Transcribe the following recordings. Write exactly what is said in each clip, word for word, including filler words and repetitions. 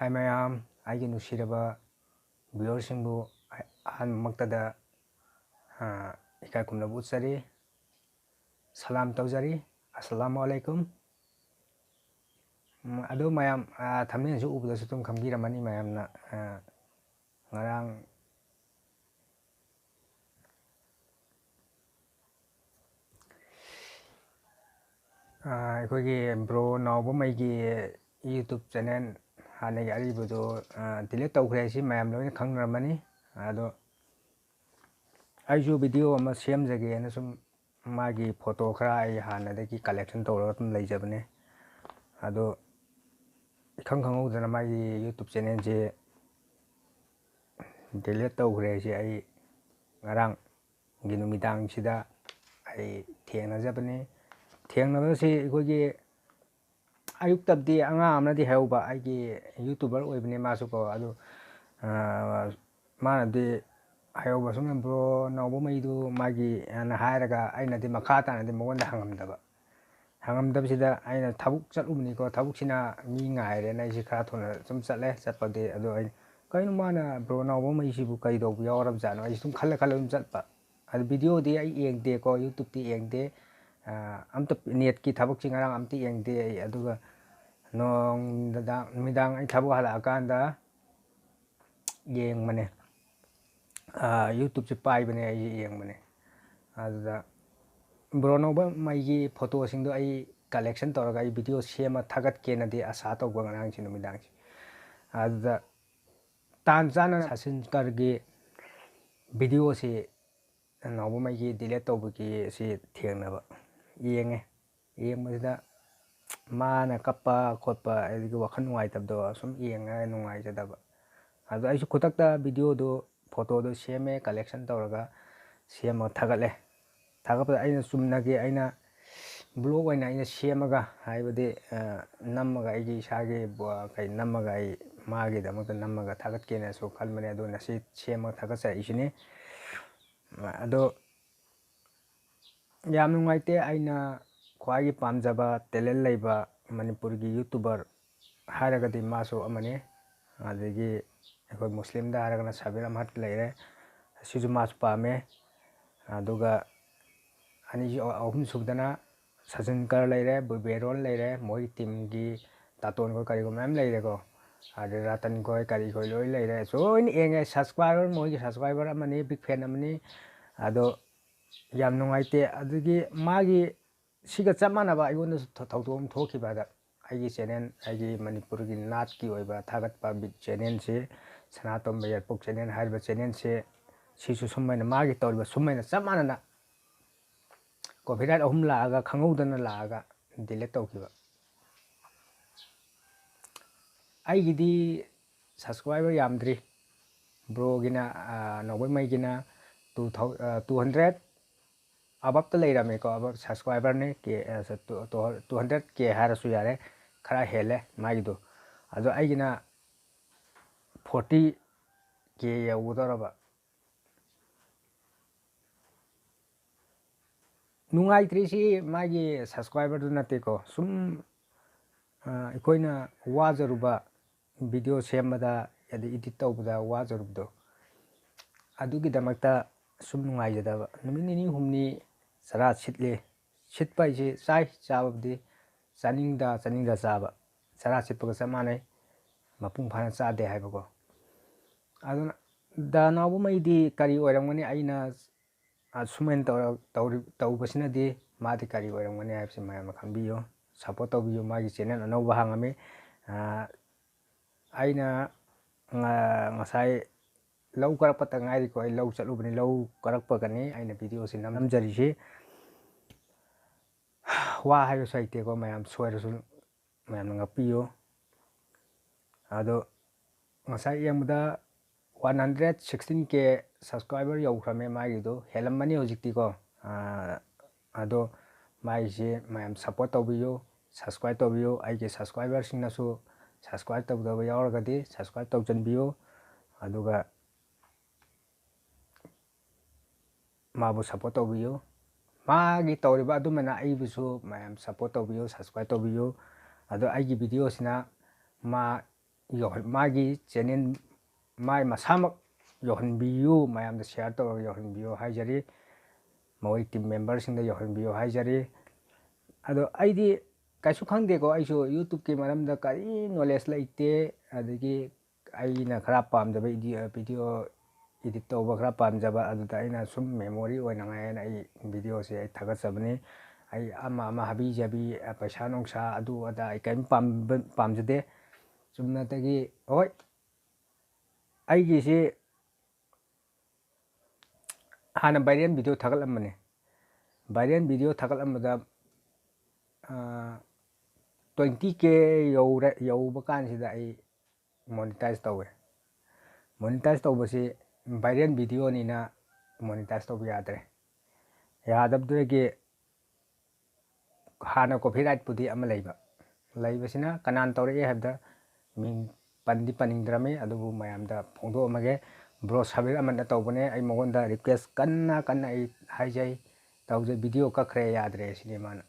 ꯍꯥꯏ ꯃꯌꯥꯝ, ꯑꯩꯒꯤ ꯅꯨꯡꯁꯤꯔꯕ viewerꯁꯤꯡꯕꯨ ꯑꯍꯥꯟꯕꯃꯛꯇꯗ, ꯑ, ꯏꯀꯥꯏ ꯈꯨꯝꯅꯕ ꯎꯠꯆꯔꯤ, ꯁꯂꯥꯝ ꯇꯧꯖꯔꯤ, ꯑꯁꯂꯥꯃꯨ ꯑꯂꯩꯀꯨꯝ꯫ ꯎꯝ, ꯑꯗꯣ ꯃꯌꯥꯝ, ꯑ, thumbnailꯁꯨ ꯎꯕꯗꯁꯨ ꯑꯗꯨꯝ ꯈꯪꯕꯤꯔꯝꯃꯅꯤ ꯃꯌꯥꯝꯅ, ꯑ, ꯉꯔꯥꯡ ꯑꯥ, ꯑꯩꯈꯣꯏꯒꯤ bro ꯅꯥꯎꯕꯃꯩꯒꯤ YouTube channel ꯍꯥꯟꯅꯒꯤ ꯑꯔꯤꯕꯗꯣ, ꯑꯥ, delete ꯇꯧꯈ꯭ꯔꯦ ꯍꯥꯏꯁꯤ ꯃꯌꯥꯝ ꯂꯣꯏꯅ ꯈꯪꯅꯔꯝꯃꯅꯤ꯫ ꯑꯗꯣ ꯑꯩꯁꯨ video ꯑꯃ ꯁꯦꯝꯖꯒꯦꯅ ꯁꯨꯝ ꯃꯥꯒꯤ photo ꯈꯔ ꯑꯩ ꯍꯥꯟꯅꯗꯒꯤ collection ꯇꯧꯔꯒ ꯑꯗꯨꯝ ꯂꯩꯖꯕꯅꯦ꯫ ꯑꯗꯣ ꯏꯈꯪ ꯈꯪꯍꯧꯗꯅ ꯃꯥꯒꯤ YouTube channelꯁꯦ delete ꯇꯧꯈ꯭ꯔꯦ ꯍꯥꯏꯁꯦ ꯑꯩ ꯉꯔꯥꯡꯒꯤ ꯅꯨꯃꯤꯗꯥꯡꯁꯤꯗ ꯑꯩ ꯊꯦꯡꯅꯖꯕꯅꯤ꯫ ꯊꯦꯡꯅꯕꯁꯤ ꯑꯩꯈꯣꯏꯒꯤ ꯑꯌꯨꯛꯇꯕꯨꯗꯤ ꯑꯉꯥꯡ ꯑꯃꯅꯗꯤ ꯍꯥꯏꯍꯧꯕ, ꯑꯩꯒꯤ YouTuber ꯑꯣꯏꯕꯅꯤ ꯃꯥꯁꯨꯀꯣ, ꯑꯗꯨ, ꯑꯥ, ꯃꯥꯅꯗꯤ ꯍꯥꯏꯍꯧꯕ ꯁꯨꯝꯅ bro ꯅꯥꯎꯕꯃꯩꯗꯨ ꯃꯥꯒꯤ ꯑꯅ ꯍꯥꯏꯔꯒ ꯑꯩꯅꯗꯤ ꯃꯈꯥ ꯇꯥꯅꯗꯤ ꯃꯉꯣꯟꯗ ꯍꯪꯉꯝꯗꯕ꯫ ꯍꯪꯉꯝꯗꯕꯁꯤꯗ ꯑꯩꯅ ꯊꯕꯛ ꯆꯠꯂꯨꯕꯅꯤꯀꯣ, ꯊꯕꯛꯁꯤꯅ ꯃꯤ ꯉꯥꯏꯔꯦꯅ ꯑꯩꯁꯦ ꯈꯔ ꯊꯨꯅ ꯁꯨꯝ ꯆꯠꯂꯦ꯫ ꯆꯠꯄꯗꯤ ꯑꯗꯣ ꯑꯩ, "ꯀꯩꯅꯣ ꯃꯥꯅ bro ꯅꯥꯎꯕꯃꯩꯁꯤꯕꯨ ꯀꯩꯗꯧꯕ ꯌꯥꯎꯔꯕꯖꯥꯠꯅꯣ?" ꯑꯩꯁꯦ ꯁꯨꯝ ꯈꯜꯂ ꯈꯜꯂ ꯑꯗꯨꯝ ꯆꯠꯄ꯫ ꯑꯗꯨ videoꯗꯤ ꯑꯩ ꯌꯦꯡꯗꯦꯀꯣ, YouTubeꯇꯤ ꯌꯦꯡꯗꯦ꯫ ꯑ, ꯑꯝꯇ netꯀꯤ ꯊꯕꯛꯁꯤ ꯉꯔꯥꯡ ꯑꯝꯇ ꯌꯦꯡꯗꯦ ꯑꯩ꯫ ꯑꯗꯨꯒ ꯅꯣꯡꯗꯥꯡ, ꯅꯨꯃꯤꯗꯥꯡ ꯑꯩ ꯊꯕꯛ ꯍꯜꯂꯛꯑꯀꯥꯟꯗ ꯌꯦꯡꯕꯅꯦ꯫ ꯑ, YouTubeꯁꯦ ꯄꯥꯏꯕꯅꯦ, ꯑꯩꯁꯦ ꯌꯦꯡꯕꯅꯦ꯫ ꯑꯗꯨꯗ bro ꯅꯥꯎꯕꯃꯩꯒꯤ photoꯁꯤꯡꯗꯣ ꯑꯩ collection ꯇꯧꯔꯒ ꯑꯩ video ꯁꯦꯝꯃ ꯊꯥꯒꯠꯀꯦꯅꯗꯤ ꯑꯁꯥ ꯇꯧꯕ ꯉꯔꯥꯡꯁꯤ ꯅꯨꯃꯤꯗꯥꯡꯁꯦ꯫ ꯑꯗꯨꯗ ꯇꯥꯟ ꯆꯥꯅ ꯁꯆꯤꯟ ꯀꯔꯒꯤ videoꯁꯤ ꯅꯥꯎꯕꯃꯩꯒꯤ delete ꯇꯧꯕꯒꯤ ꯁꯤ ꯊꯦꯡꯅꯕ ꯌꯦꯡꯉꯦ꯫ ꯌꯦꯡꯕꯁꯤꯗ ꯃꯥꯅ ꯀꯞꯄ ꯈꯣꯠꯄ, ꯑꯗꯒꯤ ꯋꯥꯈꯜ ꯅꯨꯡꯉꯥꯏꯇꯕꯗꯣ ꯁꯨꯝ ꯌꯦꯡꯉꯒ ꯅꯨꯡꯉꯥꯏꯖꯗꯕ꯫ ꯑꯗꯣ ꯑꯩꯁꯨ ꯈꯨꯗꯛꯇ videoꯗꯣ, photoꯗꯣ ꯁꯦꯝꯃꯦ, collection ꯇꯧꯔꯒ ꯁꯦꯝꯃꯒ ꯊꯥꯒꯠꯂꯦ꯫ ꯊꯥꯒꯠꯄꯗ ꯑꯩꯅ ꯆꯨꯝꯅꯒꯤ ꯑꯩꯅ vlog ꯑꯣꯏꯅ ꯑꯩꯅ ꯁꯦꯝꯃꯒ, ꯍꯥꯏꯕꯗꯤ, ꯑ, ꯅꯝꯃꯒ ꯑꯩꯒꯤ ꯏꯁꯥꯒꯤ ꯕ-, ꯀꯩ ꯅꯝꯃꯒ ꯑꯩ ꯃꯥꯒꯤꯗꯃꯛꯇ ꯅꯝꯃꯒ ꯊꯥꯒꯠꯀꯦꯅꯁꯨ ꯈꯟꯕꯅꯦ꯫ ꯑꯗꯣ ꯉꯁꯤ ꯁꯦꯝꯃꯒ ꯊꯥꯒꯠꯆꯔꯛꯏꯁꯤꯅꯤ꯫ ꯑꯗꯣ ꯌꯥꯝ ꯅꯨꯡꯉꯥꯏꯇꯦ꯫ ꯑꯩꯅ ꯈ꯭ꯋꯥꯏꯒꯤ ꯄꯥꯝꯖꯕ talent ꯂꯩꯕ ꯃꯅꯤꯄꯨꯔꯒꯤ YouTuber ꯍꯥꯏꯔꯒꯗꯤ ꯃꯥꯁꯨ ꯑꯃꯅꯤ꯫ ꯑꯗꯒꯤ ꯑꯩꯈꯣꯏ ꯃꯨꯁꯂꯤꯝꯗ ꯍꯥꯏꯔꯒꯅ ꯁꯕꯤꯔ ꯑꯍꯃꯗ ꯂꯩꯔꯦ, ꯁꯤꯁꯨ ꯃꯥꯁꯨ ꯄꯥꯝꯃꯦ꯫ ꯑꯗꯨꯒ ꯑꯅꯤ, ꯑꯍꯨꯝ ꯁꯨꯕꯗꯅ ꯁꯆꯤꯟ ꯀꯔ ꯂꯩꯔꯦ, ꯕꯨꯕꯦꯔꯣꯟ ꯂꯩꯔꯦ, ꯃꯣꯏꯒꯤ ꯇꯤꯝꯒꯤ ꯇꯥꯇꯣꯟ ꯈꯣꯏ ꯀꯔꯤꯒꯨꯝꯕ ꯃꯌꯥꯝ ꯂꯩꯔꯦꯀꯣ꯫ ꯑꯗꯩ ꯔꯇꯟ ꯈꯣꯏ ꯀꯔꯤ ꯈꯣꯏ ꯂꯣꯏ ꯂꯩꯔꯦ, ꯂꯣꯏꯅ ꯌꯦꯡꯉꯦ꯫ ꯁꯕꯁꯀ꯭ꯔꯥꯏꯕꯔ, ꯃꯣꯏꯒꯤ ꯁꯕꯁꯀ꯭ꯔꯥꯏꯕꯔ ꯑꯃꯅꯤ, ꯕꯤꯛ ꯐꯦꯟ ꯑꯃꯅꯤ꯫ ꯑꯗꯣ ꯌꯥꯝ ꯅꯨꯡꯉꯥꯏꯇꯦ꯫ ꯑꯗꯨꯒꯤ ꯃꯥꯒꯤ ꯁꯤꯒ ꯆꯞ ꯃꯥꯟꯅꯕ ꯑꯩꯉꯣꯟꯗꯁꯨ ꯊ- ꯊꯧꯗꯣꯛ ꯑꯃ ꯊꯣꯛꯈꯤꯕ ꯍꯥꯏꯗ, ꯑꯩꯒꯤ ꯆꯦꯅꯦꯜ, ꯑꯩꯒꯤ ꯃꯅꯤꯄꯨꯔꯒꯤ ꯅꯥꯠꯀꯤ ꯑꯣꯏꯕ ꯊꯥꯒꯠꯄ ꯕꯤ- ꯆꯦꯅꯦꯜꯁꯤ, ꯁꯅꯥꯇꯣꯝꯕ ꯌꯥꯏꯔꯤꯄꯣꯛ ꯆꯦꯅꯦꯜ ꯍꯥꯏꯔꯤꯕ ꯆꯦꯅꯦꯜꯁꯤ, ꯁꯤꯁꯨ ꯁꯨꯝꯃꯥꯏꯅ ꯃꯥꯒꯤ ꯇꯧꯔꯤꯕ ꯁꯨꯝꯃꯥꯏꯅ ꯆꯞ ꯃꯥꯟꯅꯅ ꯀꯣꯄꯤꯔꯥꯏꯠ ꯑꯍꯨꯝ ꯂꯥꯛꯑꯒ ꯈꯪꯍꯧꯗꯅ ꯂꯥꯛꯑꯒ ꯗꯤꯂꯦꯠ ꯇꯧꯈꯤꯕ꯫ ꯑꯩꯒꯤꯗꯤ ꯁꯕꯁꯀ꯭ꯔꯥꯏꯕꯔ ꯌꯥꯝꯗ꯭ꯔꯤ꯫ ꯕ꯭ꯔꯣꯒꯤꯅ, ꯅꯣꯡꯕꯩꯃꯩꯒꯤꯅ ꯇꯨ ꯊꯥꯎ ꯇꯨ ꯍꯟꯗ꯭ꯔꯦꯠ ꯑꯕꯞꯇ ꯂꯩꯔꯝꯃꯦꯀꯣ꯫ ꯑꯕꯞ ꯁꯕꯁꯀ꯭ꯔꯥꯏꯕꯔꯅꯦ, ꯀꯦ ꯇꯨ ꯍꯟꯗ꯭ꯔꯦꯠ ꯀꯦ ꯍꯥꯏꯔꯁꯨ ꯌꯥꯔꯦ, ꯈꯔ ꯍꯦꯜꯂꯦ ꯃꯥꯒꯤꯗꯣ꯫ ꯑꯗꯣ ꯑꯩꯒꯤꯅ ꯐꯣꯔꯇꯤ ꯀꯦ ꯌꯧꯒꯗꯧꯔꯕ꯫ ꯅꯨꯡꯉꯥꯏꯇ꯭ꯔꯤꯁꯤ ꯃꯥꯒꯤ ꯁꯕꯁꯀ꯭ꯔꯥꯏꯕꯔꯗꯨ ꯅꯠꯇꯦꯀꯣ, ꯁꯨꯝ ꯑꯩꯈꯣꯏꯅ ꯋꯥꯖꯔꯨꯕ, ꯚꯤꯗꯤꯑꯣ ꯁꯦꯝꯕꯗ ꯑꯗꯩ ꯏꯗꯤꯠ ꯇꯧꯕꯗ ꯋꯥꯖꯔꯨꯕꯗꯣ, ꯑꯗꯨꯒꯤꯗꯃꯛꯇ ꯁꯨꯝ ꯅꯨꯡꯉꯥꯏꯖꯗꯕ꯫ ꯅꯨꯃꯤꯠ ꯅꯤꯅꯤ ꯍꯨꯝꯅꯤ ꯆꯔꯥ ꯁꯤꯠꯂꯤ꯫ ꯁꯤꯠꯄ ꯍꯥꯏꯁꯤ ꯆꯥꯏ, ꯆꯥꯕꯕꯨꯗꯤ ꯆꯥꯅꯤꯡꯗ ꯆꯥꯅꯤꯡꯗ ꯆꯥꯕ, ꯆꯔꯥ ꯁꯤꯠꯄꯒ ꯆꯞ ꯃꯥꯟꯅꯩ, ꯃꯄꯨꯡ ꯐꯥꯅ ꯆꯥꯗꯦ ꯍꯥꯏꯕꯀꯣ꯫ ꯑꯗꯨꯅ ꯗꯥ ꯅꯥꯎꯕꯃꯩꯗꯤ ꯀꯔꯤ ꯑꯣꯏꯔꯝꯒꯅꯤ? ꯑꯩꯅ ꯑꯁꯨꯃꯥꯏꯅ ꯇꯧꯔ ꯇꯧꯔꯤ ꯇꯧꯕꯁꯤꯅꯗꯤ ꯃꯥꯗꯤ ꯀꯔꯤ ꯑꯣꯏꯔꯝꯒꯅꯤ ꯍꯥꯏꯕꯁꯤ ꯃꯌꯥꯝꯅ ꯈꯪꯕꯤꯌꯨ, ꯁꯞꯄꯣꯔꯠ ꯇꯧꯕꯤꯌꯨ꯫ ꯃꯥꯒꯤ ꯆꯦꯅꯦꯜ ꯑꯅꯧꯕ ꯍꯥꯡꯉꯝꯃꯤ꯫ ꯑꯩꯅ ꯉꯁꯥꯏ ꯂꯧ ꯀꯥꯔꯛꯄꯇ ꯉꯥꯏꯔꯤꯀꯣ, ꯑꯩ ꯂꯧ ꯆꯠꯂꯨꯕꯅꯤ꯫ ꯂꯧ ꯀꯥꯔꯛꯄꯒꯅꯤ ꯑꯩꯅ ꯚꯤꯗꯤꯑꯣꯁꯤ ꯅꯝꯖꯔꯤꯁꯤ꯫ ꯋꯥ ꯍꯥꯏꯕꯁꯨ ꯍꯩꯇꯦꯀꯣ, ꯃꯌꯥꯝ ꯁꯣꯏꯔꯁꯨ ꯃꯌꯥꯝꯅ ꯉꯥꯛꯄꯤꯌꯨ꯫ ꯑꯗꯣ ꯉꯁꯥꯏ ꯌꯦꯡꯕꯗ ꯋꯥꯟ ꯍꯟꯗ꯭ꯔꯦꯠ ꯁꯤꯛꯁꯇꯤꯟ ꯀꯦ ꯁꯕꯁꯀ꯭ꯔꯥꯏꯕꯔ ꯌꯧꯈ꯭ꯔꯃꯦ ꯃꯥꯒꯤꯗꯣ, ꯍꯦꯜꯂꯝꯃꯅꯤ ꯍꯧꯖꯤꯛꯇꯤꯀꯣ꯫ ꯑꯗꯣ ꯃꯥꯒꯤꯁꯦ ꯃꯌꯥꯝ ꯁꯞꯄꯣꯔꯠ ꯇꯧꯕꯤꯌꯨ, ꯁꯕꯁꯀ꯭ꯔꯥꯏꯕ ꯇꯧꯕꯤꯌꯨ꯫ ꯑꯩꯒꯤ ꯁꯕꯁꯀ꯭ꯔꯥꯏꯕꯔꯁꯤꯡꯅꯁꯨ ꯁꯕꯁꯀ꯭ꯔꯥꯏꯕ ꯇꯧꯗꯕ ꯌꯥꯎꯔꯒꯗꯤ ꯁꯕꯁꯀ꯭ꯔꯥꯏꯕ ꯇꯧꯁꯤꯟꯕꯤꯌꯨ꯫ ꯑꯗꯨꯒ ꯃꯥꯕꯨ ꯁꯞꯄꯣꯔꯠ ꯇꯧꯕꯤꯌꯨ꯫ ꯃꯥꯒꯤ ꯇꯧꯔꯤꯕ ꯑꯗꯨꯃꯥꯏꯅ ꯑꯩꯕꯨꯁꯨ ꯃꯌꯥꯝ ꯁꯞꯄꯣꯔꯠ ꯇꯧꯕꯤꯌꯨ, ꯁꯕꯁꯀ꯭ꯔꯥꯏꯕ ꯇꯧꯕꯤꯌꯨ꯫ ꯑꯗꯣ ꯑꯩꯒꯤ ꯚꯤꯗꯤꯑꯣꯁꯤꯅ ꯃꯥ ꯌꯧꯍꯟ-, ꯃꯥꯒꯤ channel, ꯃꯥꯏ ꯃꯁꯥꯃꯛ ꯌꯧꯍꯟꯕꯤꯌꯨ, ꯃꯌꯥꯝꯗ share ꯇꯧꯔꯒ ꯌꯧꯍꯟꯕꯤꯌꯨ ꯍꯥꯏꯖꯔꯤ, ꯃꯣꯏ team memberꯁꯤꯡꯗ ꯌꯧꯍꯟꯕꯤꯌꯨ ꯍꯥꯏꯖꯔꯤ꯫ ꯑꯗꯣ ꯑꯩꯗꯤ ꯀꯩꯁꯨ ꯈꯪꯗꯦꯀꯣ, ꯑꯩꯁꯨ YouTubeꯀꯤ ꯃꯔꯝꯗ ꯀꯔꯤ knowledge ꯂꯩꯇꯦ꯫ ꯑꯗꯒꯤ ꯑꯩꯅ ꯈꯔ ꯄꯥꯝꯖꯕ ꯏꯗꯤ-, video edit ꯇꯧꯕ ꯈꯔ ꯄꯥꯝꯖꯕ, ꯑꯗꯨꯗ ꯑꯩꯅ ꯁꯨꯝ memory ꯑꯣꯏꯅꯉꯥꯏꯅ ꯑꯩ videoꯁꯦ ꯑꯩ ꯊꯥꯒꯠꯆꯕꯅꯤ꯫ ꯑꯩ ꯑꯃ ꯑꯃ ꯍꯥꯕꯤ ꯖꯥꯕꯤ, ꯑ, ꯄꯩꯁꯥ ꯅꯨꯡꯁꯥ ꯑꯗꯨ ꯑꯗꯥ ꯑꯩ ꯀꯔꯤꯝ ꯄꯥꯝꯕ-, ꯄꯥꯝꯖꯗꯦ꯫ ꯆꯨꯝꯅꯇꯒꯤ, ꯍꯣꯏ, ꯑꯩꯒꯤꯁꯤ ꯍꯥꯟꯅ viral video ꯊꯥꯒꯠꯂꯝꯕꯅꯦ꯫ Viral video ꯊꯥꯒꯠꯂꯝꯕꯗ, ꯑ, twenty K ꯌꯧꯔꯦ, ꯌꯧꯕ ꯀꯥꯟꯁꯤꯗ ꯑꯩ monetize ꯇꯧꯋꯦ꯫ Monetize ꯇꯧꯕꯁꯤ viral videoꯅꯤꯅ monetize ꯇꯧꯕ ꯌꯥꯗ꯭ꯔꯦ꯫ ꯌꯥꯗꯕꯗꯨꯗꯒꯤ ꯍꯥꯟꯅ copyrightꯄꯨꯗꯤ ꯑꯃ ꯂꯩꯕ, ꯂꯩꯕꯁꯤꯅ ꯀꯅꯥꯅ ꯇꯧꯔꯛꯑꯦ ꯍꯥꯏꯕꯗ ꯃꯤꯡ ꯄꯟꯗꯤ ꯄꯟꯅꯤꯡꯗ꯭ꯔꯃꯤ, ꯑꯗꯨꯕꯨ ꯃꯌꯥꯝꯗ ꯐꯣꯡꯗꯣꯛꯑꯝꯃꯒꯦ꯫ Bro ꯁꯕꯤꯔ ꯑꯃꯟꯅ ꯇꯧꯕꯅꯦ, ꯑꯩ ꯃꯉꯣꯟꯗ request ꯀꯟꯅ ꯀꯟꯅ ꯑꯩ ꯍꯥꯏꯖꯩ, ꯇꯧꯖꯩ, video ꯀꯛꯈ꯭ꯔꯦ, ꯌꯥꯗ꯭ꯔꯦ ꯁꯤꯅꯤ ꯃꯥꯅ꯫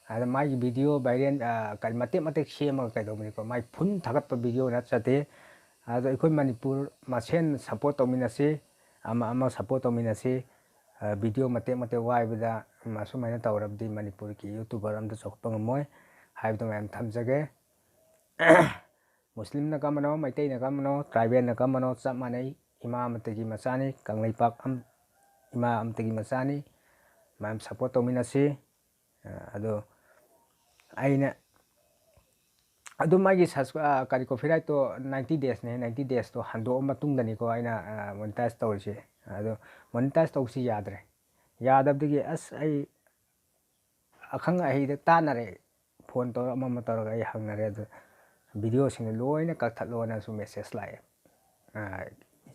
ꯑꯗ ꯃꯥꯒꯤ video viral, ꯑ, ꯀꯔꯤ ꯃꯇꯦꯛ ꯃꯇꯦꯛ ꯁꯦꯝꯃꯒ ꯀꯩꯗꯧꯕꯅꯤꯀꯣ, ꯃꯥꯏ full ꯊꯥꯒꯠꯄ video ꯅꯠꯆꯗꯦ꯫ ꯑꯗꯣ ꯑꯩꯈꯣꯏ ꯃꯅꯤꯄꯨꯔ ꯃꯁꯦꯟ support ꯇꯧꯃꯤꯟꯅꯁꯤ, ꯑꯃ ꯑꯃ support ꯇꯧꯃꯤꯟꯅꯁꯤ꯫ ꯑ, video ꯃꯇꯦꯛ ꯃꯇꯦꯛ ꯋꯥꯏꯕꯗ, ꯎꯝ, ꯑꯁꯨꯃꯥꯏꯅ ꯇꯧꯔꯕꯗꯤ ꯃꯅꯤꯄꯨꯔꯒꯤ YouTuber ꯑꯝꯇ ꯆꯥꯎꯈꯠꯄ ꯉꯝꯃꯣꯏ ꯍꯥꯏꯕꯗꯨ ꯃꯌꯥꯝ ꯊꯝꯖꯒꯦ꯫ ꯃꯨꯁꯂꯤꯝꯅ ꯀꯔꯝꯕꯅꯣ, ꯃꯩꯇꯩꯅ ꯀꯔꯝꯕꯅꯣ, tribalꯅ ꯀꯔꯝꯕꯅꯣ, ꯆꯞ ꯃꯥꯟꯅꯩ꯫ ꯏꯃꯥ ꯑꯃꯠꯇꯒꯤ ꯃꯆꯥꯅꯤ, ꯀꯪꯂꯩꯄꯥꯛ ꯑꯝ-, ꯏꯃꯥ ꯑꯃꯠꯇꯒꯤ ꯃꯆꯥꯅꯤ꯫ ꯃꯌꯥꯝ support ꯇꯧꯃꯤꯟꯅꯁꯤ꯫ ꯑ, ꯑꯗꯣ ꯑꯩꯅ ꯑꯗꯨ ꯃꯥꯒꯤ subs-, ꯑ, ꯀꯔꯤ, copyrightꯇꯣ ninety daysꯅꯦ, ninety daysꯇꯣ ꯍꯟꯗꯣꯛꯑ ꯃꯇꯨꯡꯗꯅꯤꯀꯣ ꯑꯩꯅ, ꯑ, monetize ꯇꯧꯔꯤꯁꯦ꯫ ꯑꯗꯣ monetize ꯇꯧꯕꯁꯤ ꯌꯥꯗ꯭ꯔꯦ꯫ ꯌꯥꯗꯕꯗꯒꯤ ꯑꯁ ꯑꯩ ꯑꯈꯪ ꯑꯍꯩꯗ ꯇꯥꯟꯅꯔꯦ, phone ꯇꯧꯔ ꯑꯃ ꯑꯃ ꯇꯧꯔꯒ ꯑꯩ ꯍꯪꯅꯔꯦ꯫ ꯑꯗꯨ videoꯁꯤꯡꯗꯣ ꯂꯣꯏꯅ ꯀꯛꯊꯠꯂꯣꯅꯁꯨ message ꯂꯥꯛꯑꯦ꯫ ꯑ,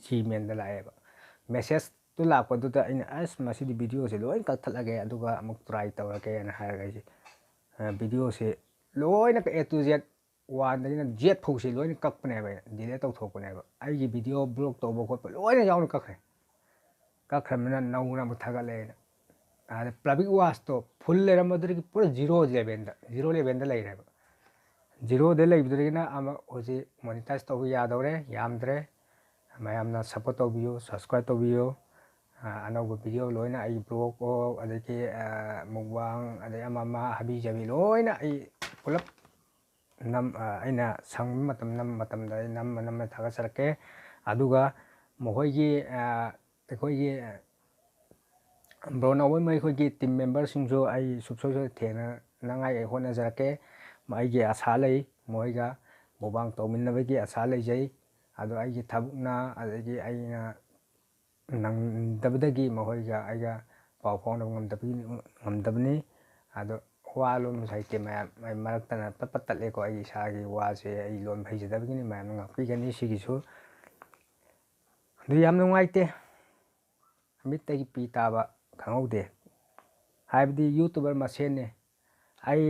Gmailꯗ ꯂꯥꯛꯑꯦꯕ꯫ Messageꯇꯨ ꯂꯥꯛꯄꯗꯨꯗ ꯑꯩꯅ, "ꯑꯁ, ꯃꯁꯤꯗꯤ videoꯁꯦ ꯂꯣꯏ ꯀꯛꯊꯠꯂꯒꯦ, ꯑꯗꯨꯒ ꯑꯃꯨꯛ try ꯇꯧꯔꯒꯦꯅ" ꯍꯥꯏꯔꯒ ꯑꯩꯁꯦ, ꯑ, videoꯁꯦ ꯂꯣꯏꯅ A to Z, oneꯗꯒꯤꯅ Z ꯐꯥꯎꯁꯦ ꯂꯣꯏꯅ ꯀꯛꯄꯅꯦꯕ, ꯑꯩꯅ delete ꯇꯧꯊꯣꯛꯄꯅꯦꯕ꯫ ꯑꯩꯒꯤ video vlog ꯇꯧꯕ ꯈꯣꯠꯄ ꯂꯣꯏꯅ ꯌꯥꯎꯅ ꯀꯛꯈ꯭ꯔꯦ꯫ ꯀꯛꯈ꯭ꯔꯕꯅꯤꯅ ꯅꯧꯅ ꯑꯃꯨꯛ ꯊꯥꯒꯠꯂꯦ ꯑꯩꯅ꯫ ꯑꯗ public watchꯇꯣ full ꯂꯩꯔꯝꯕꯗꯨꯗꯒꯤ ꯄꯨꯔꯥ zero levelꯗ, zero levelꯗ ꯂꯩꯔꯦꯕ꯫ ꯖꯤꯔꯣꯗ ꯂꯩꯕꯗꯨꯗꯒꯤꯅ ꯑꯃ ꯍꯧꯖꯤꯛ ꯃꯣꯅꯤꯇꯥꯏꯁ ꯇꯧꯕ ꯌꯥꯗꯧꯔꯦ, ꯌꯥꯝꯗ꯭ꯔꯦ꯫ ꯃꯌꯥꯝꯅ ꯁꯞꯄꯣꯔꯠ ꯇꯧꯕꯤꯌꯨ, ꯁꯕꯁꯀ꯭ꯔꯥꯏꯕ ꯇꯧꯕꯤꯌꯨ꯫ ꯑ, ꯑꯅꯧꯕ ꯚꯤꯗꯤꯑꯣ ꯂꯣꯏꯅ ꯑꯩ ꯕ꯭ꯂꯣꯒ ꯑꯣ, ꯑꯗꯒꯤ, ꯑ, ꯃꯨꯛꯕꯥꯡ, ꯑꯗꯩ ꯑꯃ ꯑꯃ ꯍꯥꯕꯤ ꯖꯥꯕꯤ ꯂꯣꯏꯅ ꯑꯩ ꯄꯨꯂꯞ ꯅꯝ-, ꯑ, ꯑꯩꯅ ꯁꯪꯕ ꯃꯇꯝ, ꯅꯝꯕ ꯃꯇꯝꯗ ꯑꯩ ꯅꯝꯃ ꯅꯝꯃ ꯊꯥꯒꯠꯆꯔꯛꯀꯦ꯫ ꯑꯗꯨꯒ ꯃꯈꯣꯏꯒꯤ, ꯑ, ꯑꯩꯈꯣꯏꯒꯤ ꯕ꯭ꯔꯣ ꯅꯥꯎꯕꯣꯏ ꯑꯩꯈꯣꯏꯒꯤ ꯇꯤꯝ ꯃꯦꯝꯕꯔꯁꯤꯡꯁꯨ ꯑꯩ ꯁꯨꯡꯁꯣꯏ ꯁꯣꯏꯗꯅ ꯊꯦꯡꯅꯅꯉꯥꯏ ꯑꯩ ꯍꯣꯠꯅꯖꯔꯛꯀꯦ꯫ ꯑꯩꯒꯤ ꯑꯁꯥ ꯂꯩ, ꯃꯈꯣꯏꯒ ꯃꯨꯛꯕꯥꯡ ꯇꯧꯃꯤꯟꯅꯕꯒꯤ ꯑꯁꯥ ꯂꯩꯖꯩ꯫ ꯑꯗꯣ ꯑꯩꯒꯤ ꯊꯕꯛꯅ, ꯑꯗꯒꯤ ꯑꯩꯅ ꯅꯪꯗꯕꯗꯒꯤ ꯃꯈꯣꯏꯒ ꯑꯩꯒ ꯄꯥꯎ ꯐꯥꯎꯅꯕ ꯉꯝꯗꯕꯒꯤ, ꯉꯝꯗꯕꯅꯤ꯫ ꯑꯗꯣ ꯋꯥ ꯂꯣꯟꯕꯁꯨ ꯍꯩꯇꯦ ꯃꯌꯥꯝ, ꯑꯩ ꯃꯔꯛꯇꯅ ꯄꯠ ꯄꯠ ꯇꯠꯂꯦꯀꯣ꯫ ꯑꯩꯒꯤ ꯏꯁꯥꯒꯤ ꯋꯥꯁꯦ ꯑꯩ ꯂꯣꯟꯕ ꯍꯩꯖꯗꯕꯒꯤꯅꯤ, ꯃꯌꯥꯝꯅ ꯉꯥꯛꯄꯤꯒꯅꯤ ꯁꯤꯒꯤꯁꯨ꯫ ꯑꯗꯨ ꯌꯥꯝ ꯅꯨꯡꯉꯥꯏꯇꯦ, ꯃꯤꯠꯇꯒꯤ ꯄꯤ ꯇꯥꯕ ꯈꯪꯍꯧꯗꯦ꯫ ꯍꯥꯏꯕꯗꯤ ꯌꯨꯇꯨꯕꯔ ꯃꯁꯦꯟꯅꯦ꯫ ꯑꯩ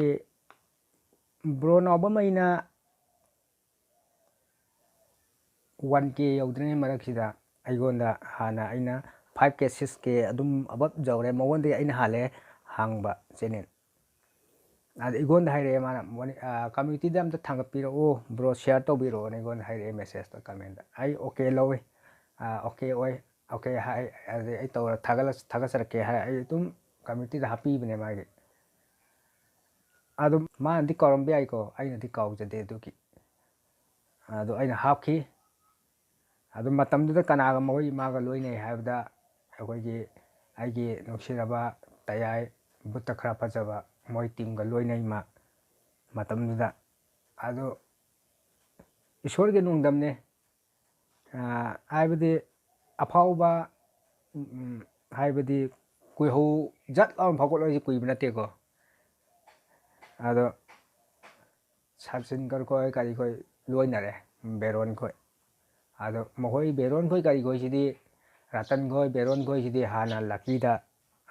ꯕ꯭ꯔꯣ ꯅꯥꯎꯕꯝ ꯑꯩꯅ ꯋꯥꯟ ꯀꯦ ꯌꯧꯗ꯭ꯔꯤꯉꯩ ꯃꯔꯛꯁꯤꯗ ꯑꯩꯉꯣꯟꯗ ꯍꯥꯟꯅ ꯑꯩꯅ ꯐꯥꯏꯚ ꯀꯦ, ꯁꯤꯛꯁ ꯀꯦ ꯑꯗꯨꯝ ꯑꯕꯞ ꯌꯧꯔꯦ꯫ ꯃꯉꯣꯟꯗꯒꯤ ꯑꯩꯅ ꯍꯥꯜꯂꯦ ꯍꯥꯡꯕ ꯆꯦꯅꯦꯜ꯫ ꯑꯗ ꯑꯩꯉꯣꯟꯗ ꯍꯥꯏꯔꯛꯑꯦ ꯃꯥꯅ, "ꯃꯣꯅꯤ-, ꯑ, ꯀꯝꯃ꯭ꯌꯨꯅꯤꯇꯤꯗ ꯑꯝꯇ ꯊꯥꯡꯒꯠꯄꯤꯔꯛꯑꯣ ꯕ꯭ꯔꯣ, ꯁꯤꯌꯥꯔ ꯇꯧꯕꯤꯔꯛꯑꯣꯅ" ꯑꯩꯉꯣꯟꯗ ꯍꯥꯏꯔꯛꯑꯦ ꯃꯦꯁꯦꯖꯇ, ꯀꯃꯦꯟꯗ꯫ ꯑꯩ ꯑꯣꯀꯦ ꯂꯧꯋꯤ, ꯑ, ꯑꯣꯀꯦ ꯑꯣꯏ, ꯑꯣꯀꯦ ꯍꯥꯏ, ꯑꯗꯩ ꯑꯩ ꯇꯧꯔ ꯊꯥꯒꯠꯂ-, ꯊꯥꯒꯠꯆꯔꯛꯀꯦ ꯍꯥꯏꯔ ꯑꯩ ꯑꯗꯨꯝ ꯀꯝꯃ꯭ꯌꯨꯅꯤꯇꯤꯗ ꯍꯥꯞꯄꯤꯕꯅꯦ ꯃꯥꯒꯤ꯫ ꯑꯗꯨꯝ ꯃꯥꯅꯗꯤ ꯀꯥꯎꯔꯝꯕ ꯌꯥꯏꯀꯣ, ꯑꯩꯅꯗꯤ ꯀꯥꯎꯖꯗꯦ ꯑꯗꯨꯒꯤ꯫ ꯑꯗꯣ ꯑꯩꯅ ꯍꯥꯞꯈꯤ꯫ ꯑꯗꯨ ꯃꯇꯝꯗꯨꯗ ꯀꯅꯥꯒ ꯃꯈꯣꯏ ꯃꯥꯒ ꯂꯣꯏꯅꯩ ꯍꯥꯏꯕꯗ, ꯑꯩꯈꯣꯏꯒꯤ, ꯑꯩꯒꯤ ꯅꯨꯡꯁꯤꯔꯕ ꯇꯌꯥꯏ ꯕꯨꯠꯇ ꯈꯔ ꯐꯖꯕ ꯃꯣꯏ ꯇꯤꯝꯒ ꯂꯣꯏꯅꯩ ꯃꯥ ꯃꯇꯝꯗꯨꯗ꯫ ꯑꯗꯣ ꯏꯁꯣꯔꯒꯤ ꯅꯣꯡꯗꯝꯅꯦ꯫ ꯑ, ꯍꯥꯏꯕꯗꯤ ꯑꯐꯥꯎꯕ, ꯎꯝ, ꯍꯥꯏꯕꯗꯤ ꯀꯨꯏꯍꯧ ꯖꯠ ꯂꯥꯎꯅ ꯐꯥꯎꯒꯠꯂꯛꯏꯁꯦ ꯀꯨꯏꯕ ꯅꯠꯇꯦꯀꯣ꯫ ꯑꯗꯣ ꯁꯆꯤꯟ ꯒꯔꯈꯣꯏ ꯀꯔꯤꯈꯣꯏ ꯂꯣꯏꯅꯔꯦ, ꯕꯦꯔꯣꯟꯈꯣꯏ꯫ ꯑꯗꯣ ꯃꯈꯣꯏ ꯕꯦꯔꯣꯟꯈꯣꯏ ꯀꯔꯤꯈꯣꯏꯁꯤꯗꯤ, ꯔꯇꯟꯈꯣꯏ ꯕꯦꯔꯣꯟꯈꯣꯏꯁꯤꯗꯤ ꯍꯥꯟꯅ ꯂꯛꯀꯤꯗ,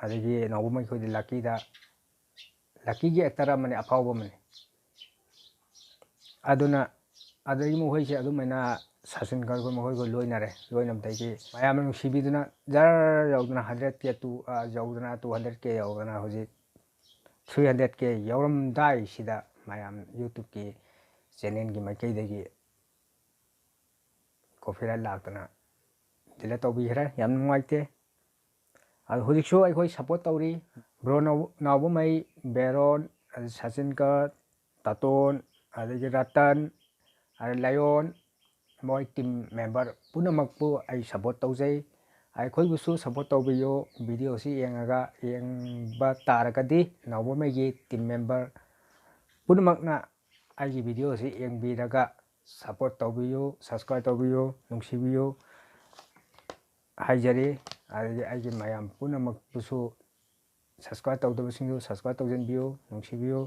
ꯑꯗꯒꯤ ꯅꯥꯎꯕꯝ ꯑꯩꯈꯣꯏꯗꯤ ꯂꯛꯀꯤꯗ, ꯂꯛꯀꯤꯒꯤ ꯑꯦꯛꯇꯔ ꯑꯃꯅꯤ, ꯑꯐꯥꯎꯕ ꯑꯃꯅꯤ꯫ ꯑꯗꯨꯅ ꯑꯗꯒꯤ ꯃꯈꯣꯏꯁꯦ ꯑꯗꯨꯃꯥꯏꯅ ꯁꯆꯤꯟ ꯒꯔꯈꯣꯏ ꯃꯈꯣꯏꯈꯣꯏ ꯂꯣꯏꯅꯔꯦ꯫ ꯂꯣꯏꯅꯕꯗꯒꯤ ꯃꯌꯥꯝꯅ ꯅꯨꯡꯁꯤꯕꯤꯗꯨꯅ ꯖꯔ ꯌꯧꯗꯅ ꯍꯟꯗ꯭ꯔꯦꯠ ꯀꯦ ꯇꯨ, ꯑ, ꯌꯧꯗꯅ ꯇꯨ ꯍꯟꯗ꯭ꯔꯦꯠ ꯀꯦ ꯌꯧꯗꯅ ꯍꯧꯖꯤꯛ ꯊ꯭ꯔꯤ ꯍꯟꯗ꯭ꯔꯦꯠ ꯀꯦ ꯌꯧꯔꯝꯗꯥꯏꯁꯤꯗ ꯃꯌꯥꯝ ꯌꯨꯇ꯭ꯌꯨꯕꯀꯤ ꯆꯦꯅꯦꯜꯒꯤ ꯃꯥꯏꯀꯩꯗꯒꯤ ꯀꯣꯄꯤꯔꯥꯏꯠ ꯂꯥꯛꯇꯅ ꯗꯤꯂꯤꯠ ꯇꯧꯕꯤꯈ꯭ꯔꯦ꯫ ꯌꯥꯝ ꯅꯨꯡꯉꯥꯏꯇꯦ꯫ ꯑꯗꯨ ꯍꯧꯖꯤꯛꯁꯨ ꯑꯩꯈꯣꯏ ꯁꯞꯄꯣꯔꯠ ꯇꯧꯔꯤ꯫ ꯕ꯭ꯔꯣ ꯅꯥꯎ-, ꯅꯥꯎꯕꯃꯩ, ꯕꯦꯔꯣꯟ, ꯑꯗꯩ ꯁꯆꯤꯟꯀꯔ, ꯇꯥꯇꯣꯟ, ꯑꯗꯒꯤ ꯔꯇꯟ, ꯑꯗꯩ ꯂꯌꯣꯟ, ꯃꯣꯏ ꯇꯤꯝ ꯃꯦꯝꯕꯔ ꯄꯨꯝꯅꯃꯛꯄꯨ ꯑꯩ ꯁꯞꯄꯣꯔꯠ ꯇꯧꯖꯩ꯫ ꯑꯩꯈꯣꯏꯕꯨꯁꯨ ꯁꯞꯄꯣꯔꯠ ꯇꯧꯕꯤꯌꯨ꯫ ꯚꯤꯗꯤꯑꯣꯁꯤ ꯌꯦꯡꯉꯒ, ꯌꯦꯡꯕ ꯇꯥꯔꯒꯗꯤ ꯅꯥꯎꯕꯃꯩꯒꯤ ꯇꯤꯝ ꯃꯦꯝꯕꯔ ꯄꯨꯝꯅꯃꯛꯅ ꯑꯩꯒꯤ ꯚꯤꯗꯤꯑꯣꯁꯤ ꯌꯦꯡꯕꯤꯔꯒ ꯁꯞꯄꯣꯔꯠ ꯇꯧꯕꯤꯌꯨ, ꯁꯕꯁꯀ꯭ꯔꯥꯏꯕ ꯇꯧꯕꯤꯌꯨ, ꯅꯨꯡꯁꯤꯕꯤꯌꯨ ꯍꯥꯏꯖꯔꯤ꯫ ꯑꯗꯒꯤ ꯑꯩꯒꯤ ꯃꯌꯥꯝ ꯄꯨꯝꯅꯃꯛꯄꯨꯁꯨ ꯁꯕꯁꯀ꯭ꯔꯥꯏꯕ ꯇꯧꯗꯕꯁꯤꯡꯗꯨ ꯁꯕꯁꯀ꯭ꯔꯥꯏꯕ ꯇꯧꯁꯤꯟꯕꯤꯌꯨ, ꯅꯨꯡꯁꯤꯕꯤꯌꯨ꯫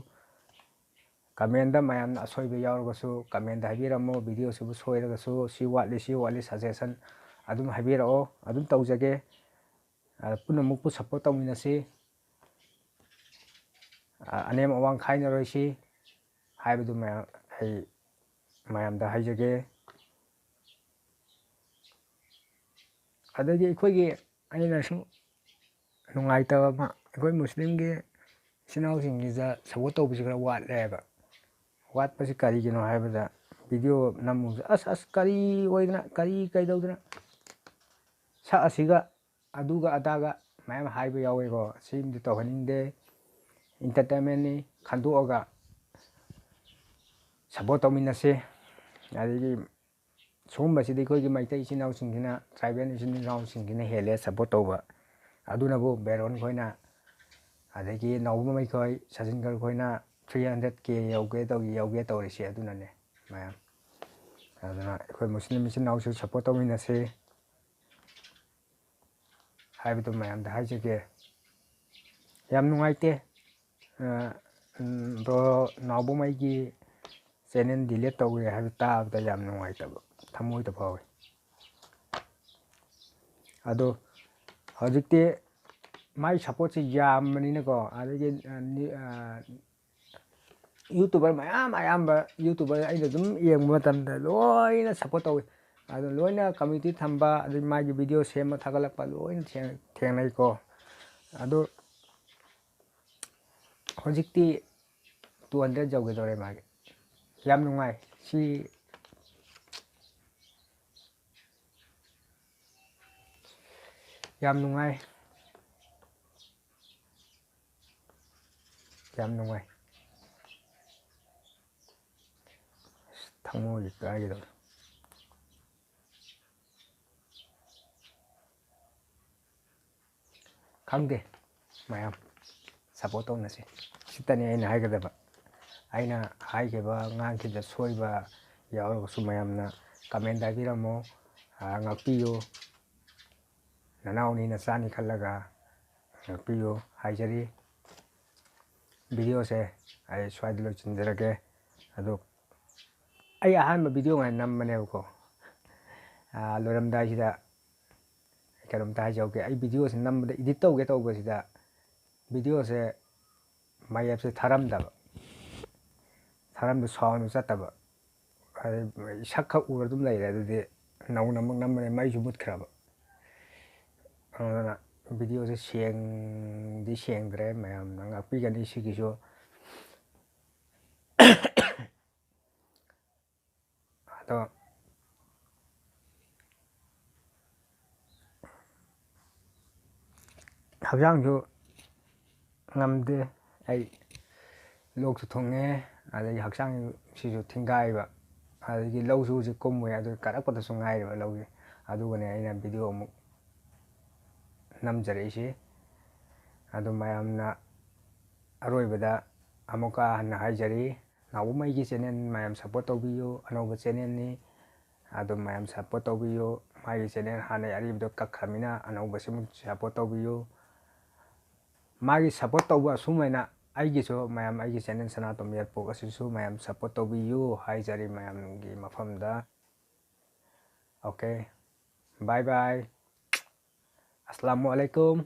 ꯀꯃꯦꯟꯗ ꯃꯌꯥꯝꯅ ꯑꯁꯣꯏꯕ ꯌꯥꯎꯔꯒꯁꯨ ꯀꯃꯦꯟꯗ ꯍꯥꯏꯕꯤꯔꯝꯃꯣ꯫ ꯚꯤꯗꯤꯑꯣꯁꯤꯕꯨ ꯁꯣꯏꯔꯒꯁꯨ ꯁꯤ ꯋꯥꯠꯂꯤ, ꯁꯤ ꯋꯥꯠꯂꯤ ꯁꯖꯦꯁꯟ ꯑꯗꯨꯝ ꯍꯥꯏꯕꯤꯔꯛꯑꯣ, ꯑꯗꯨꯝ ꯇꯧꯖꯒꯦ꯫ ꯑ, ꯄꯨꯝꯅꯃꯛꯄꯨ ꯁꯞꯄꯣꯔꯠ ꯇꯧꯃꯤꯟꯅꯁꯤ꯫ ꯑ, ꯑꯅꯦꯝ ꯑꯋꯥꯡ ꯈꯥꯏꯅꯔꯣꯏꯁꯤ ꯍꯥꯏꯕꯗꯨ ꯃꯌꯥꯝ ꯑꯩ ꯃꯌꯥꯝꯗ ꯍꯥꯏꯖꯒꯦ꯫ ꯑꯗꯒꯤ ꯑꯩꯈꯣꯏꯒꯤ, ꯑꯩꯅ ꯁꯨꯝ ꯅꯨꯡꯉꯥꯏꯇꯕ ꯑꯃ, ꯑꯩꯈꯣꯏ ꯃꯨꯁꯂꯤꯝꯒꯤ ꯏꯆꯤꯟ ꯏꯅꯥꯎꯁꯤꯡꯁꯤꯗ ꯁꯞꯄꯣꯔꯠ ꯇꯧꯕꯁꯤ ꯈꯔ ꯋꯥꯠꯂꯦꯕ꯫ ꯋꯥꯠꯄꯁꯤ ꯀꯔꯤꯒꯤꯅꯣ ꯍꯥꯏꯕꯗ, ꯚꯤꯗꯤꯑꯣ ꯅꯝꯃꯨꯕꯁꯦ ꯑꯁ, ꯑꯁ, ꯀꯔꯤ ꯑꯣꯏꯗꯅ, ꯀꯔꯤ ꯀꯩꯗꯧꯗꯅ, ꯁꯛ ꯑꯁꯤꯒ ꯑꯗꯨꯒ ꯑꯗꯥꯒ ꯃꯌꯥꯝ ꯍꯥꯏꯕ ꯌꯥꯎꯋꯦꯀꯣ꯫ ꯁꯤꯃꯗꯤ ꯇꯧꯍꯟꯅꯤꯡꯗꯦ꯫ ꯏꯟꯇꯔꯇꯦꯟꯃꯦꯟꯅꯤ, ꯈꯟꯗꯣꯛꯑꯒ ꯁꯞꯄꯣꯔꯠ ꯇꯧꯃꯤꯟꯅꯁꯤ꯫ ꯑꯗꯒꯤ ꯁꯤꯒꯨꯝꯕꯁꯤꯗꯤ ꯑꯩꯈꯣꯏꯒꯤ ꯃꯩꯇꯩ ꯏꯆꯤꯟ ꯏꯅꯥꯎꯁꯤꯡꯁꯤꯅ, ꯇ꯭ꯔꯥꯏꯕꯦꯜ ꯏꯆꯤꯟ ꯏꯅꯥꯎꯁꯤꯡꯁꯤꯅ ꯍꯦꯜꯂꯦ ꯁꯞꯄꯣꯔꯠ ꯇꯧꯕ꯫ ꯑꯗꯨꯅꯕꯨ ꯕꯦꯔꯣꯟ ꯈꯣꯏꯅ, ꯑꯗꯒꯤ ꯅꯥꯎꯕꯃꯩ ꯈꯣꯏ, ꯁꯆꯤꯟꯀꯔ ꯈꯣꯏꯅ three hundred K ꯌꯧꯒꯦ ꯇꯧ-, ꯌꯧꯒꯦ ꯇꯧꯔꯤꯁꯦ ꯑꯗꯨꯅꯅꯦ ꯃꯌꯥꯝ꯫ ꯑꯗꯨꯅ ꯑꯩꯈꯣꯏ ꯃꯨꯁꯂꯤꯝ ꯏꯆꯤꯟ ꯏꯅꯥꯎꯁꯨ ꯁꯞꯄꯣꯔꯠ ꯇꯧꯃꯤꯟꯅꯁꯤ ꯍꯥꯏꯕꯗꯨ ꯃꯌꯥꯝꯗ ꯍꯥꯏꯖꯒꯦ꯫ ꯌꯥꯝ ꯅꯨꯡꯉꯥꯏꯇꯦ꯫ ꯑ, ꯎꯝ, ꯕ꯭ꯔꯣ ꯅꯥꯎꯕꯃꯩꯒꯤ ꯆꯦꯅꯦꯜ ꯗꯤꯂꯤꯠ ꯇꯧꯈ꯭ꯔꯦ ꯍꯥꯏꯕ ꯇꯥꯕꯗ ꯌꯥꯝ ꯅꯨꯡꯉꯥꯏꯇꯕ, ꯊꯃꯣꯏꯗ ꯐꯥꯎꯏ꯫ ꯑꯗꯣ ꯍꯧꯖꯤꯛꯇꯤ ꯃꯥꯏ ꯁꯞꯄꯣꯔꯠꯁꯦ ꯌꯥꯝꯕꯅꯤꯅꯀꯣ, ꯑꯗꯒꯤ, ꯑ, ꯅꯤ-, ꯑ, ꯌꯨꯇꯨꯕꯔ ꯃꯌꯥꯝ, ꯑꯌꯥꯝꯕ ꯌꯨꯇꯨꯕꯔ ꯑꯩꯅ ꯑꯗꯨꯝ ꯌꯦꯡꯕ ꯃꯇꯝꯗ ꯂꯣꯏꯅ ꯁꯞꯄꯣꯔꯠ ꯇꯧꯏ꯫ ꯑꯗꯣ ꯂꯣꯏꯅ ꯀꯝꯃ꯭ꯌꯨꯅꯤꯇꯤ ꯊꯝꯕ, ꯑꯗꯩ ꯃꯥꯒꯤ ꯚꯤꯗꯤꯑꯣ ꯁꯦꯝꯕ ꯊꯥꯒꯠꯂꯛꯄ ꯂꯣꯏꯅ ꯊꯦꯡ-, ꯊꯦꯡꯅꯩꯀꯣ꯫ ꯑꯗꯣ ꯍꯧꯖꯤꯛꯇꯤ two hundred ꯌꯧꯒꯗꯧꯔꯦ ꯃꯥꯒꯤ꯫ ꯌꯥꯝ ꯅꯨꯡꯉꯥꯏ꯫ ꯁꯤ ꯌꯥꯝ ꯅꯨꯡꯉꯥꯏ꯫ ꯌꯥꯝ ꯅꯨꯡꯉꯥꯏ꯫ ꯑꯁ, ꯊꯃꯣꯏꯁꯦ ꯀꯥꯏꯒꯗꯧꯔꯦ꯫ ꯈꯪꯗꯦ ꯃꯌꯥꯝ, support ꯇꯧꯅꯁꯤ꯫ ꯁꯤꯇꯅꯤ ꯑꯩꯅ ꯍꯥꯏꯒꯗꯕ꯫ ꯑꯩꯅ ꯍꯥꯏꯈꯤꯕ, ꯉꯥꯡꯈꯤꯕꯗ ꯁꯣꯏꯕ ꯌꯥꯎꯔꯒꯁꯨ ꯃꯌꯥꯝꯅ comment ꯍꯥꯏꯕꯤꯔꯝꯃꯣ꯫ ꯑꯥ, ꯉꯥꯛꯄꯤꯌꯨ꯫ ꯅꯅꯥꯎꯅꯤ ꯅꯆꯥꯅꯤ ꯈꯜꯂꯒ ꯉꯥꯛꯄꯤꯌꯨ ꯍꯥꯏꯖꯔꯤ꯫ Video ꯁꯦ ꯑꯩ ꯁ꯭ꯋꯥꯏꯗ ꯂꯣꯏꯁꯤꯟꯖꯔꯒꯦ꯫ ꯑꯗꯣ ꯑꯩ ꯑꯍꯥꯟꯕ video ꯉꯥꯏ ꯅꯝꯕꯅꯦꯕꯀꯣ꯫ ꯑꯥ, ꯂꯣꯏꯔꯝꯗꯥꯏꯁꯤꯗ ꯀꯩꯅꯣꯝꯇ ꯍꯥꯏꯖꯍꯧꯒꯦ꯫ ꯑꯩ video ꯁꯦ ꯅꯝꯕꯗ edit ꯇꯧꯒꯦ ꯇꯧꯕꯁꯤꯗ video ꯁꯦ ꯃꯌꯦꯞꯁꯦ ꯊꯥꯔꯝꯗꯕ꯫ ꯊꯥꯔꯝꯗ sound ꯆꯠꯇꯕ꯫ ꯑꯗꯩ ꯁꯛ ꯈꯛ ꯎꯔ ꯑꯗꯨꯝ ꯂꯩꯔꯦ꯫ ꯑꯗꯨꯗꯤ ꯅꯧꯅ ꯑꯃꯨꯛ ꯅꯝꯕꯅꯦ, ꯃꯩꯁꯨ ꯃꯨꯠꯈ꯭ꯔꯕ꯫ ꯑꯗꯨꯅ video ꯁꯦ ꯁꯦꯡꯗꯤ ꯁꯦꯡꯗ꯭ꯔꯦ, ꯃꯌꯥꯝꯅ ꯉꯥꯛꯄꯤꯒꯅꯤ ꯁꯤꯒꯤꯁꯨ꯫ ꯑꯗꯣ ꯍꯛꯆꯥꯡꯁꯨ ꯉꯝꯗꯦ꯫ ꯑꯩ ꯂꯣꯛꯁꯨ ꯊꯨꯡꯉꯦ, ꯑꯗꯒꯤ ꯍꯛꯆꯥꯡꯁꯤꯁꯨ ꯊꯤꯡꯒꯥꯏꯕ, ꯑꯗꯒꯤ ꯂꯧꯁꯨ ꯍꯧꯖꯤꯛ ꯀꯨꯝꯃꯨꯏ, ꯑꯗꯨ ꯀꯥꯔꯛꯄꯗꯁꯨ ꯉꯥꯏꯔꯤꯕ ꯂꯧꯁꯦ꯫ ꯑꯗꯨꯒꯅꯦ ꯑꯩꯅ video ꯑꯃꯨꯛ ꯅꯝꯖꯔꯛꯏꯁꯤ꯫ ꯑꯗꯨ ꯃꯌꯥꯝꯅ ꯑꯔꯣꯏꯕꯗ ꯑꯃꯨꯛꯀ ꯍꯟꯅ ꯍꯥꯏꯖꯔꯤ, ꯅꯥꯎꯕꯝ ꯑꯩꯒꯤ channel ꯃꯌꯥꯝ support ꯇꯧꯕꯤꯌꯨ, ꯑꯅꯧꯕ channel ꯅꯤ꯫ ꯑꯗꯨꯝ ꯃꯌꯥꯝ support ꯇꯧꯕꯤꯌꯨ꯫ ꯃꯥꯒꯤ channel ꯍꯥꯟꯅꯩ ꯑꯔꯤꯕꯗꯣ ꯀꯛꯈ꯭ꯔꯃꯤꯅ ꯑꯅꯧꯕꯁꯤꯃꯨꯛ support ꯇꯧꯕꯤꯌꯨ꯫ ꯃꯥꯒꯤ support ꯇꯧꯕ ꯑꯁꯨꯃꯥꯏꯅ ꯑꯩꯒꯤꯁꯨ ꯃꯌꯥꯝ, ꯑꯩꯒꯤ channel ꯁꯅꯥꯇꯣꯝ ꯌꯥꯏꯔꯤꯄꯣꯛ ꯑꯁꯤꯁꯨ ꯃꯌꯥꯝ support ꯇꯧꯕꯤꯌꯨ ꯍꯥꯏꯖꯔꯤ ꯃꯌꯥꯝꯒꯤ ꯃꯐꯝꯗ꯫ Okay, bye bye. ꯑꯁꯂꯥꯃꯨ ꯑꯂꯩꯀꯨꯝ꯫